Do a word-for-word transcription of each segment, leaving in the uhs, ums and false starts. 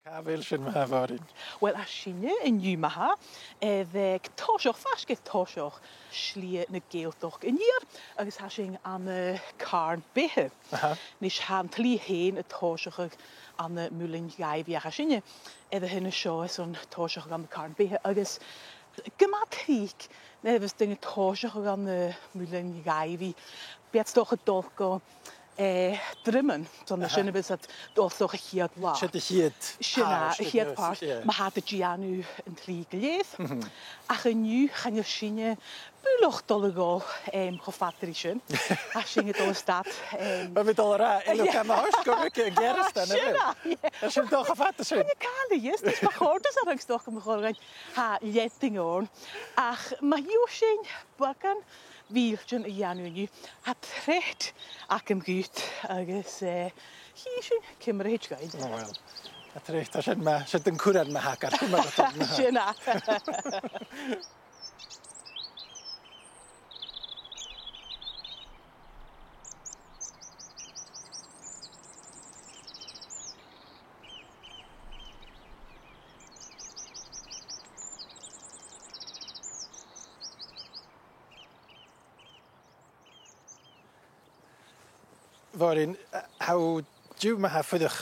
A bheil sin math, a Mhàiread? Uill, tha sinne an-diugh math, eh, aig toiseach, faisg air toiseach Slighe na Gàidhealtachd an Iar, agus tha sinn ann an Càrn Beatha. Aha. Nis, tha an t-slighe fhèin a' tòiseachadh ann am Muileann Dhàibhidh, ach tha sinne air a thighinn an seo airson tòiseachadh ann an Càrn Beatha, agus gu math tric, nuair a bhios daoine a' tòiseachadh ann am Muileann Dhàibhidh, bidh iad 's dòcha a' dol gu, eh, Druimean, so an uair sin, aha, bidh iad a' dol 's dòcha a' chiad latha. Siud a' chiad Sin taobh, a' sin, chiad, yes, pàirt, yeah, ma tha iad a' dèanamh an t-slighe gu lèir. Mhm. Ach an-diugh, chan eil sinne buileach a' dol a dhol, em, cho fada ri sin. Tha sinne a' dol a stad, em, Bha mi a' dol a ràdh, uill, yeah, chan eil e cho fada ri sin, a Ghearóid, an e? Sin e, yeah. Tha sinn a' dol cho fada ri sin. Chan eil càil a dh'fhios, 's ma chòrdas e rium 's dòcha, ma chòrdas e dhuinn. Tha leithid ann. Ach ma gheibh sinn beagan mhìltean a dhèanamh an-diugh, tha treat agam dhut agus, eh, chì sinn ciamar a thèid dhuinn. O, uill. Tha treat, tha sin math, sin an curran math a th' agad, cumaibh a' dol, math. Sin e. Mhàiread, eh, tha thu an-diugh math a' fuireach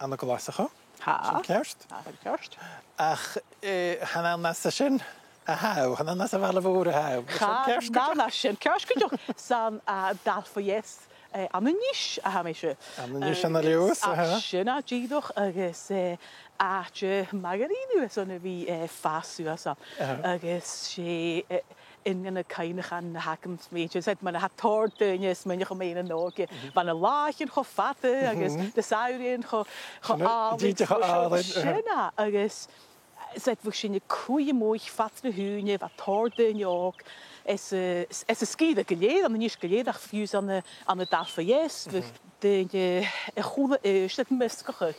ann an Glaschu. Tha. Sin ceart? Tha, sin ceart. Ach, eh, chan ann às a sin a tha thu, chan ann às a' bhaile mhòr a tha thu. Is sin ceart gu dearbh? Chan ann às a sin. Ceart gu dearbh. 'S ann à Dalfa Eas, eh, ann an Nis a tha mise. Ann an Nis ann an Leòdhas, aha. Agus, ah, sin e dìreach agus, eh, àite math dha-rìribh airson a bhith, eh, fàs suas ann. Aha. Agus 's e, eh, aon de na cuimhneachain a th' agam, 's mi, 's e, mar a tha tòrr daoine a' smaoineachadh mu dheidhinn an òige. Mhm. Bha na làithean cho fada agus, mhm, na samhraidhean cho, cho, sin e, àlainn, dìreach cho àlainn, aha. Sin e, agus 's e, bhiodh sinn a' cluich a-muigh fad na h-ùine, bha tòrr daoine òg, às a', às an sgìre gu lèir, ann an Nis gu lèir, ach fiù 's ann an, ann an Dalfa Eas, bhiodh, mhm, daoine a h-uile, eh, 's e, measgachadh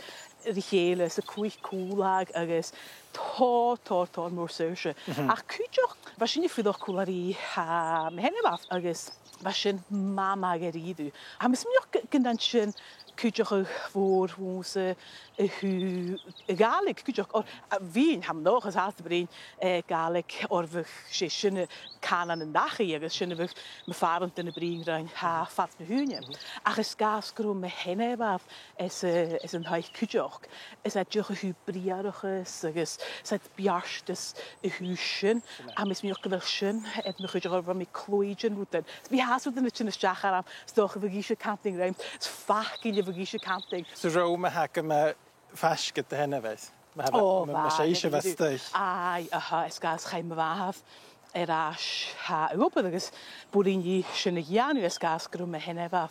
ri chèile, 's a' cluich cùlaibh agus tòrr, tòrr, tòrr mòr saorsa. Mhm. Ach cuideachd, bha sinne a' fuireach còmhla ri, ah, mo sheanmhair agus bha sin math, math dha-rìribh. Tha mi a' smaoineachadh gu, gun dèan sin cuideachadh mhòr dhòmhsa a thaobh a' Ghàidhlig cuideachd, oir, a, bhithinn, tha mi an dòchas, fhathast a' bruidhinn, eh, Gàidhlig, oir bhiodh, 's e sin an cànan an dachaigh agus sin a bhiodh mo phàrantan a' bruidhinn rinn, tha, fad na h-ùine. Mhm. Ach 's e gu robh mo sheanmhair às a', às an taigh cuideachd, 's e dìreach a thaobh briathrachas agus 's e beartas a thaobh sin. Sin e. Tha mi a' smaoineachadh gu bheil sin air mo chuideachadh oir bha mi a' cluinntinn rudan. 'S bha fhathast rudan a' tighinn a-steach orm, 's dòcha bhiodh ise a' cantainn rium, 's facail a bhiodh ise a' cantainn. 'S e rùm a th' agam, eh, faisg air do sheanmhair. Ma tha, o, ma, ma, bha, 's e ise a bha a-staigh. Aidh, aha, 's e gus chaidh mo mhàthair air ais, tha, a dh'obair agus b' urrainn dhi sin a dhèanamh 's e gus gun robh mo sheanmhair, tha,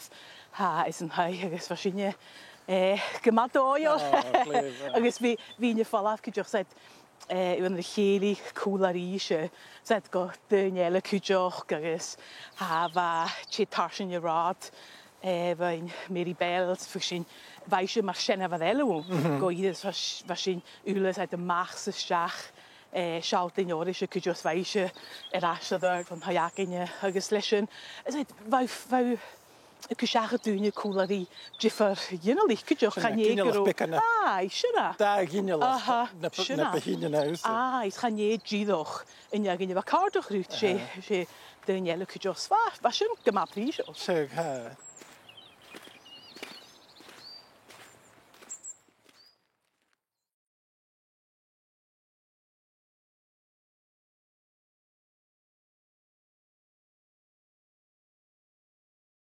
às an taigh agus bha sinne, eh, gu math dòigheil. O, glè mhath. Agus bhithinn, bhithinn a' falbh cuideachd, 's e, eh, bhithinn a' cèilidh còmhla rithese, 's e, gu daoine eile cuideachd agus, tha, bha tè tarsainn an rathaid, eh, bha Mary Bells, bha sin, bha ise mar sheanmhair eile dhomh, mhm, gu ìre, 's bha s-, bha sinn uile, 's e, a-mach 's a-steach, eh, sealltainn oirrese cuideachd, 's bha ise air ais air adhart bhon taigh againne, agus leis sin, 's e, bha, bha a' cur seachad daoine còmhla ri diofar ghinealaich cuideachd, sin e, chan e ginealach gu robh beagan, aidh, sin e. Dà ghinealach, aha, na b-, sin e, na bu shine na thusa. Aidh, is chan e dìreach an aon ghinealach, bha càirdeas riut, 's e, aha, 's e daoine eile cuideachd, 's bha, bha sin gu math prìseil. 'S e, tha.